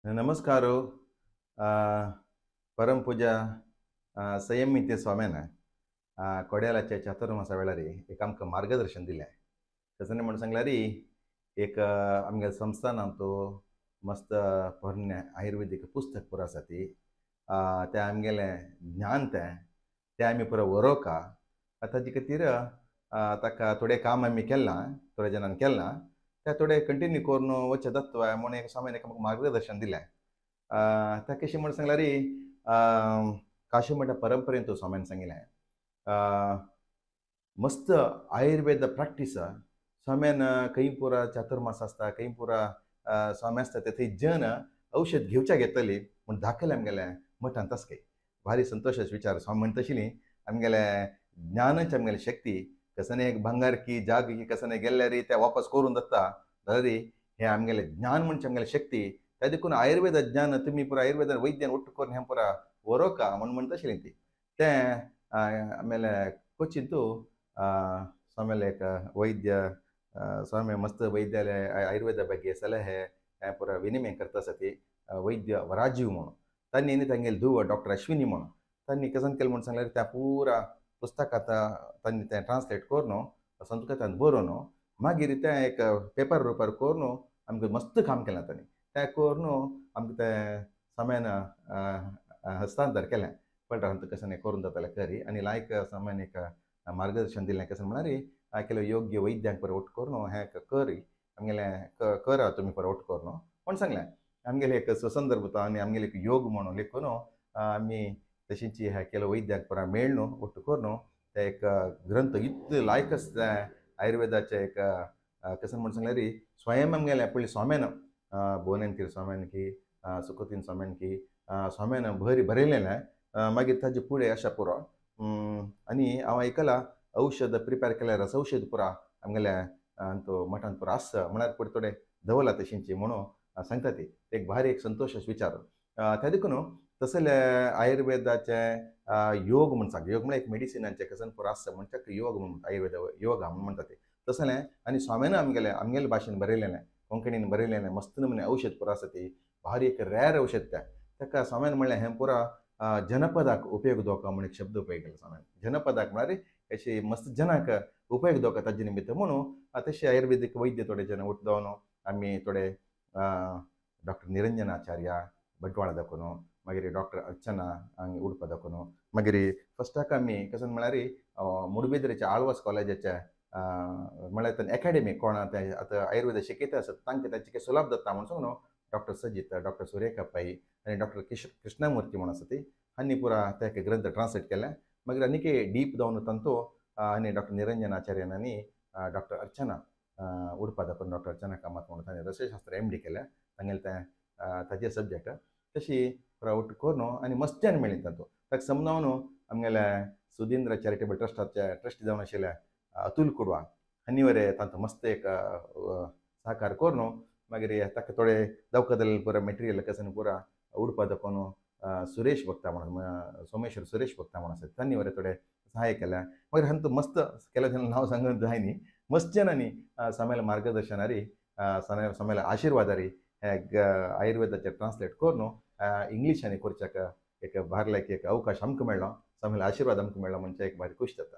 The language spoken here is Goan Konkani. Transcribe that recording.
नमस्कार. परमपूजा संयमिते स्वाम्यान कोड्यालाच्या चातुर्मासा वेळार एक आमकां मार्गदर्शन दिलें. तशें म्हणून सांगल्यार एक आमगे संस्थानांत तो मस्त पोरणें आयुर्वेदीक पुस्तक पुरो आसा ती तें आमगेलें ज्ञान तें तें आमी पुरो वरोवका. ताजे खातीर ताका थोडें काम आमी केलां, थोड्या जाणांनी केलां, तें थोडें कंटिन्यू करून वचचें तत्व म्हणून एक स्वामीन एक आमकां मार्गदर्शन दिलें. तें कशें म्हणून सांगल्यार काशी मठा परंपरेन तो स्वाम्यान सांगिल्लें मस्त आयुर्वेद प्रॅक्टीस स्वाम्यान खंय पुरा चातुर्मास आसता, खंय पुरा स्वामी आसता ते थंय जन औषध घेवच्या घेतली म्हूण दाखयलें आमगेलें मठांत. तस काही भारी संतोशाचे विचार. स्वामी म्हणटा तशी आमगेलें ज्ञानाची आमगेली शक्ती कसने एक भांगार की जाग की कसने गेल्यार ते वापस करून जाता जाल्यार हें आमगेलें ज्ञान म्हणजे आमगेली शक्ती. त्या देखून आयुर्वेद ज्ञान तुमी पुरा आयुर्वेद वैद्यान ಒಟ್ಟು करून हें पुरा वरोवका म्हूण म्हणटा आशिल्लें ती तें. आमेले कोचींतू स्वामीले एक वैद्य स्वामी मस्त वैद्याले आयुर्वेदा ಬಗ್ಗೆ सलहे हें पुरा विनिमय करता आसा ती वैद्य वराजीव म्हणून तांणी आनी तांगेली धुव डॉक्टर अश्विनी म्हणून तांणी कसन केलें म्हणून सांगल्यार त्या पुरा पुस्तक आतां तांणी तें ट्रान्सलेट करून संस्कृतांत बरोवन मागीर तें एक पेपर रुपार करून आमकां मस्त काम केलां तांणी. तें करून आमकां तें सम्यान हस्तांतर केलें. पळयता आमकां कशें करून जातालें करी आनी लायक सम्यान एक मार्गदर्शन दिलें. कशें म्हळ्यार केले योग्य वैद्यांक बरें ಒಟ್ಟು करून हें करी आमगेलें करा तुमी बरें ಒಟ್ಟು करून म्हूण सांगलें. आमगेलें एक सुसंदर्भ आनी आमगेलें एक योग म्हणून लेखून आमी तशींची ह्या केलो वैद्यांक पुरा मेळ्ळू ಒಟ್ಟು करून ते एक ग्रंथ इतले लायक आसता आयुर्वेदाचें एक. कशें म्हणून सांगल्यार स्वयं आमगेलें पयलीं स्वाम्यान भुवनेंतीर स्वाम्यान की सुखतीन स्वाम्यान की स्वाम्यान बरी बरयलेलें. मागीर ताजे फुडें अशें पुरो आनी हांव आयकलां औषध प्रिपेर केल्यार रसौषध पुरा आमगेल्या तो मठांत पुरो आसा म्हळ्यार पळय थोडे दवरला तशींची म्हणून सांगता ती एक भारी एक संतोश विचार. त्या देखून तसले आयुर्वेदाचें योग म्हण सांग, योग म्हळ्यार एक मेडिसिनाचें कसन पुरो आसता म्हणच्याक योग म्हण आयुर्वेद योगा म्हूण म्हणटा ते तसलें. आनी स्वाम्यान आमगेलें आमगेले भाशेन बरयलेलें, कोंकणीन बरयलेलें मस्त नमुने औषध पुरो आसा ती भारी एक रॅर औषध. तें ताका स्वाम्यान म्हणलें हें पुरा जनपदाक उपयोग दोका म्हूण एक शब्द उपयोग केलो स्वाम्यान. जनपदाक म्हळ्यार अशी मस्त जनाक उपयोग दोका ताजे निमित्त म्हणून तशे आयुर्वेदीक वैद्य थोडे जन उठ जावन आमी थोडे डॉक्टर निरंजन आचार्य बंटवाळा दाखोवन, मागीर डॉक्टर अर्चना हांगा उडपा दाखोवन, मागीर फस्टाक आमी कशें म्हळ्यार मुडबिद्रेच्या आळवास कॉलेजाच्या म्हळ्यार एकाडेमी कोण तें आतां आयुर्वेद शिकयता आसत तांकां ताचें सुलभ जाता म्हणून सांगून डॉक्टर सजित, डॉक्टर सुरेखा पै आनी डॉक्टर कृष्णमूर्ती म्हणून आसा ती हांणी पुरा ते ग्रंथ ट्रान्सलेट केले. मागीर आनीक डीप जावन तांचो आनी डॉक्टर निरंजन आचार्यन आनी डॉक्टर अर्चना उडपा दाखोवन डॉक्टर अर्चना कामत म्हणून तांणी रसशास्त्र एम डी केलें तांगेलें तें ताजे सब्जेक्ट तशी पुरा ಒಟ್ಟು करून आनी मस्त जाण मेळ्ळी तातूंत. ताका समजावन आमगेले सुधींद्र चॅरिटेबल ट्रस्टाचे ट्रस्ट जावन आशिल्ले अतुल कुडवा हांणी वरे तांचो मस्त एक सहकार करून मागीर ताका थोडे दवखदाले पुरा मटेरियल कसन पुरा उडपा दाखोवन सुरेश भक्ता म्हणून सोमेश्वर सुरेश भक्ता म्हणून आसा तांणी वरे थोडे सहाय्य केलें. मागीर हांतूं मस्त केल्या जाणां नांव सांगूंक जाय न्ही, मस्त जाणांनी स्वाम्याल्या मार्गदर्शनारी स्वाम्याल्या आशिर्वादारी हे आयुर्वेदाचेर ट्रान्सलेट करून इंग्लिशांनी करच्याक एक भारल्याक एक अवकाश आमकां मेळ्ळो, स्वाम्यालो आशिर्वाद आमकां मेळ्ळो म्हणजे एक भारी खूश जाता.